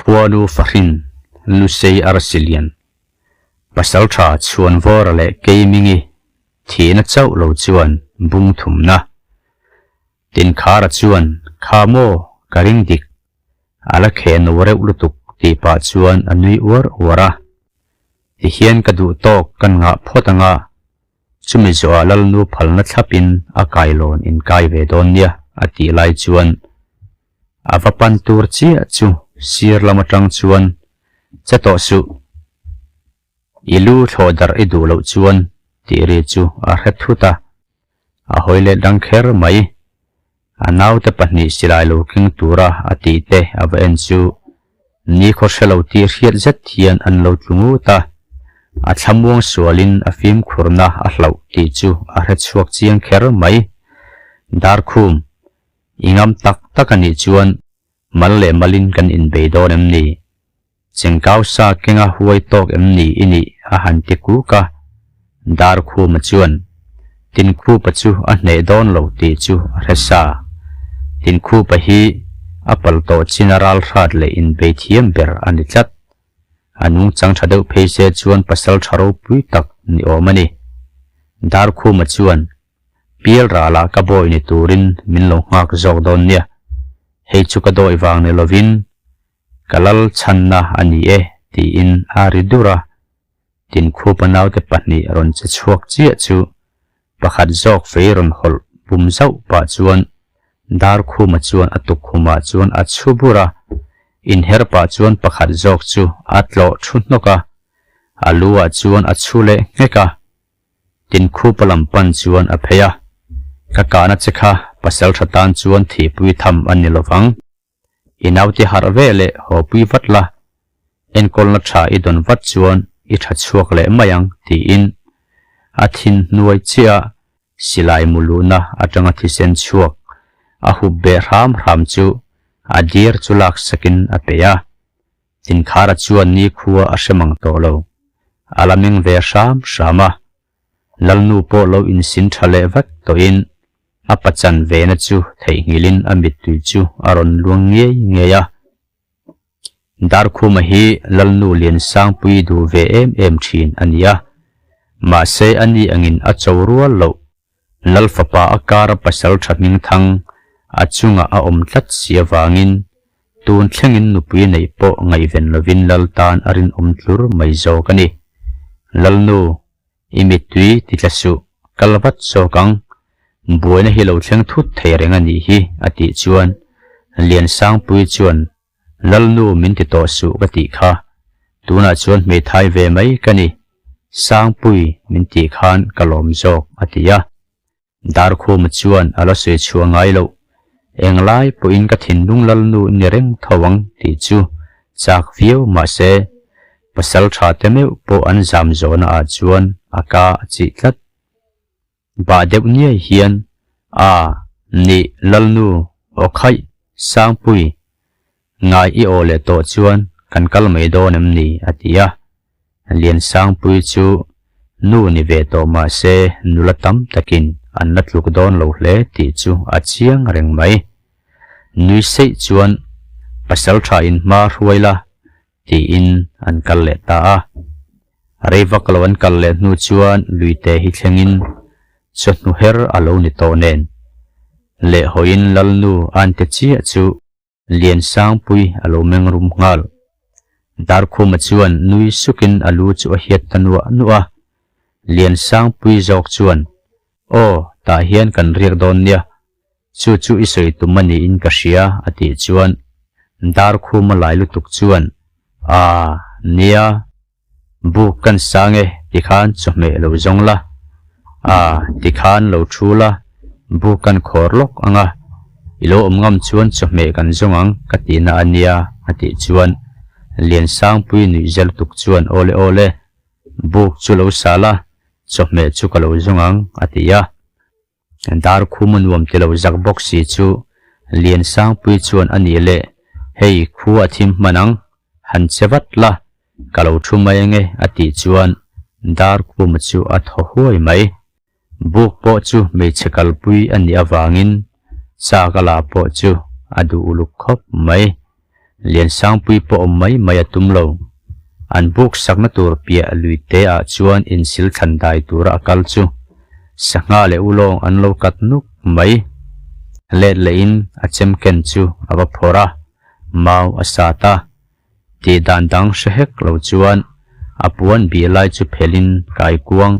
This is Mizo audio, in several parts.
Khuanu Fahrin, Lusei Arsilian, Pasaltha Chhuanvawra leh Keimingi thihna chauh lo chuan bung thumna. Tinkhara chuan, Kha maw, ka ring dik, a la kheh no reuh lutuk tih pah chuan a nui uar uar a. Tihian ka duh tawk kan ngah phawt anga, chumi zawhah Lalnu phalna thlapin a kailawn inkai ve dawn nia a tih lai chuan A va pan tur chiah chu sir lam atang chuan che tawh suh. I lu thlawh darh i duh loh chuan tih ri chu a hre thut a, a hawi let dang kher mai. A naute pahnih silai lo keng tura a tih te a va en chu nikhaw hre lo tih hriat zet hian an lo tlu ngut a, a thlamuang sualin a fimkhurna a hlauh tih chu a hre chhuak chiang kher mai. Darkhum. I ngam tak tak a nih chuan mal leh malin kan inbei dawn em ni? Chengkau sa kenga huai tawk em ni i nih a han ti kuk a. Darkhuma chuan Tinkhupa chu a hneh dawn lo tih chu a hre sa. Tinkhupa hi a pal tawh chin a ral hrat leh inbei thiam ber a ni tlat. A nungchang tha deuh phei se chuan pasal tha ropui tak ni awm a ni. Darkhuma chuan Pial ralah ka bawi ni turin min lo nghak zawk dawn nia. Hei chu ka dawi vang ni lovin ka lal chhanna a ni e tiin a ri dur a. Tinkhupa naute pahnih rawn che chhuak chiah chu pakhat zawk fei rawn hawlh bum zauh pah chuan Darkhuma chuan a tukkhumah chuan a chhu bur a, inher pah chuan pakhat zawk chu a tlawh thu hnawk a, a lu ah chuan a chhu leh nghek a. Tinkhupa lam pan chuan a phei a, Ka kahna che kha pasal tha tan chuan thihpui tham a ni lovang. I naute harh ve leh haw pui vat la, enkawlna tha i dawn vat chuan i tha chhuak leh mai ang tiin a thin hnuai chiah a silai mu luhna atanga thisen chhuak a hup beh hram hram chu a dir chu lak sakin a pe a. Tinkhara chuan nikhua a hre mang tawh lo. A la meng ve hram hram a. Lalnu pawh lo insin tha leh vek tawhin a pachan vena chu theihnghilhin a mittui chu a rawn luang ngei ngei a. Darkhuma hi Lalnu Liansangpui duh ve em em thin a ni a. Mahse ani angin a cho rual loh. Lal fapa a kara pasal tha hmingthang a chungah a awm tlat si avangin Tun thlengin nupui neih pawh ngaihven lovin Lal tan a rinawm tlur mai zawk a ni. Lalnu, i mittui ti tla suh, kal vat zawk ang. Buaina hi lo thleng thut thei reng a nih hi, a tih chuan Liansangpui chuan, Lalnu min ti tawh suh ka tih kha, tunah chuan hmeithai ve mai ka ni, Sangpui min tih khan ka lawm zawk, a ti a. Darkhuma chuan a la sawi chhuah ngai loh. Englai pawhin ka thinlung lalnu ni reng tho ang tih chu chak viau mahse, pasal tha te meuh pawh an zam zawhna ah chuan a ka a chih tlat. Bah deuh niai hian, A, nih lalnu, aw khaih, Sangpui, ngai i aw leh tawh chuan kan kal mai dawn em ni? a ti a. Liansangpui chu nu ni ve tawh mah se nula tam takin an la tluk dawn lo hle tih chu a chiang reng mai. Nui seih chuan pasal tha in hma hruai la tiin an kal leh ta a. Rei vak lo an kal leh hnu chuan luite hi thlengin chawhnu her a lo ni tawh nen leh hawiin Lalnu an ti chiah chu Liansangpui a lo meng rum nghal. Darkhuma chuan nui sukin a lu chu a hiat ta nuah nuah a. Liansangpui zawk chuan, Aw, tah hian kan riak dawn nia. Chu chu i sawi tum a niin ka hria, a tih chuan Darkhuma lai lutuk chuan, Aa, nia. Buk kan sang e, tikhan chawhmeh lo zawng la. A, tikhan lo thu la, buk kan khawr lawk ang a, i lo awm ngam chuan chawhmeh kan zawng ang ka tihna a nia, a tih chuan Liansangpui nuih zel tuk chuan awle awle, buk chu lo sa la, chawhmeh chu ka lo zawng ang, a ti a. Darkhum a nuam ti lo zak bawk si chu Liansangpui chuan a nih leh, Hei, khu a thim hman ang, han che vat la, ka lo thu mai ange a tih chuan Darkhuma chu a thaw huai mai. Buk pawh chu hmeichhe kalpui a nih avangin chak a la pawh chu a duh uluk khawp mai. Liansangpui pawh awm mai mai a tum lo. An buk sakna tur piah lui te ah chuan insil thlan dai tura a kal chu sangha leh ulawng an lo kat nuk mai. Let lehin a chem ken chu a va phawrh a, mau a sat a. Tih dan dang hre hek lo chuan a puan bih lai chu phelhin kaikuang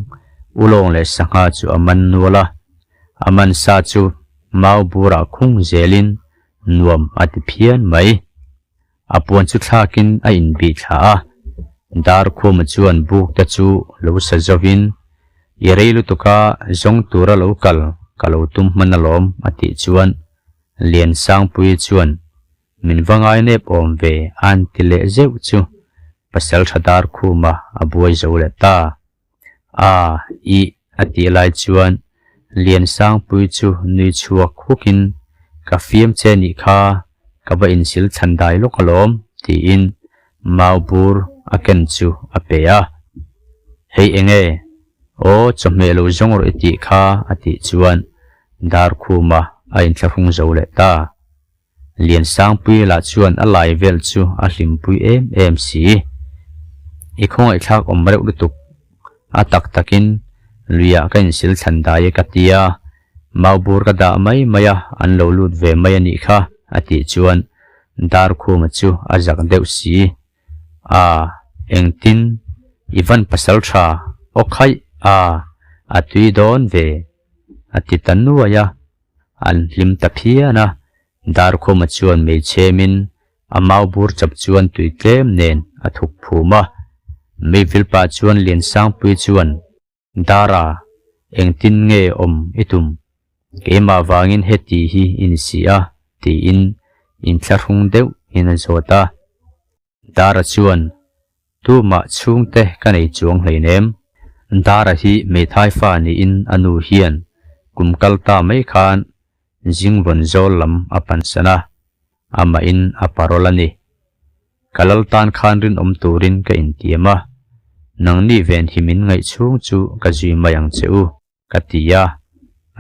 ulawng leh sangha chu a man nual a. A man sa chu mau burah khung zelin nuam a ti phian mai. A puan chu thlakin a inbih thla a, Darkhuma chuan buk te chu lo sa zovin, I rei lutuk a, zawng tura lo kal ka lo tum hman alawm a tih chuan Liansangpuii chuan min va ngai nep awm ve a'n ti leh zeuh chu Pasaltha Darkhuma a buai zo leh ta. A, ih a tih lai chuan Liansangpui chu nui chhuak hukin Ka fiam che nih kha, ka va insil chhan dai lawk alawm tiin mau bur a ken chu a pe a. Hei enge? Aw chawhmeh lo zawng rawh i tih kha a tih chuan Darkhuma a inthlahrung zo leh ta. Liansangpui lah chuan a lai vel chu a hlimpui em em si. I khawngaihthlak awm reuh lutuk. A tak takin luiah ka insil thlan dai e ka tia, maubur ka dah mai mai a, an lo lut ve mai a nih kha, a tih chuan Darkhuma chu a zak deuh si. A, engtin? I van pasal tha, aw khaih a, a tui dawn ve, a ti ta nuai a. An hlim ta phian a, Darkhuma chuan meichhemin a mau bur chap chuan tui tlem nen a thuk phum a. Meivilpa chuan Liansangpui chuan, Dara, engtin nge awm i tum? Keimah vangin heti hi i ni si a, tiin inthlahrung deuh in a zawt a. Dara chuan, Tumah chhungte ka nei chuang hleinem. Dara hi hmeithai fa niin a nu hian kum kal ta mai khan Zingvawn zawl lam a pansan a, amahin a parol a ni. Ka lal tan khan rinawm turin ka intiam a, nangni venhimin ngaih chhung chu ka zui mai ang che u. Ka ti a,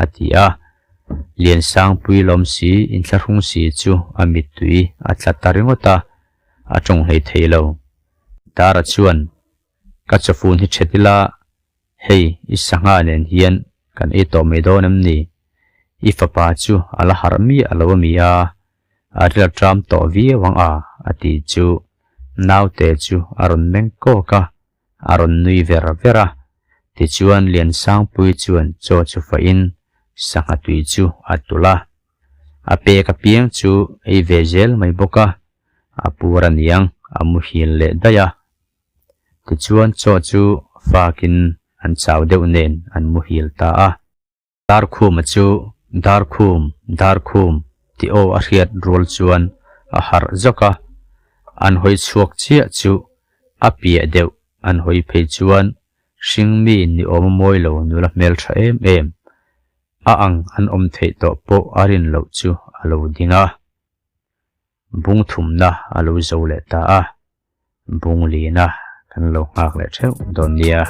a ti a. Liansangpui lawm si, inthlahrung si chu a mittui a tla ta ringawt a, a tawng hlei thei lo. Dara chuan, Ka chawfun hi ṭhet ila, hei i sangha nen hian kan ei tawh mai dawn em ni? I fapa chu a la harh miah lo a mi a, a ril ṭam tawh viau ang a, a ti chu naute chu a rawn meng kawk a. A rawn nui ver ver a, tichuan Liansangpui chuan chaw chu fahin sangha tui chu a tulh a. A pek apiang chu ei ve zel mai bawk a, a pur a niang a muhil leh daih a. Tichuan chaw chu fakin an chau deuh nen an muhil ta a. Darkhuma chu Darkhum, Darkhum tih aw a hriat rual chuan a harh zawk a, an hawi chhuak chiah chu a piah deuh an hawi phei chuan hringmi ni awm a mawi lo nula hmeltha em em a ang an awm theih tawh pawh a rin loh chu a lo ding a, bung thumna a lo zo leh ta a, bung lina kan lo nghak leh theuh dawn nia.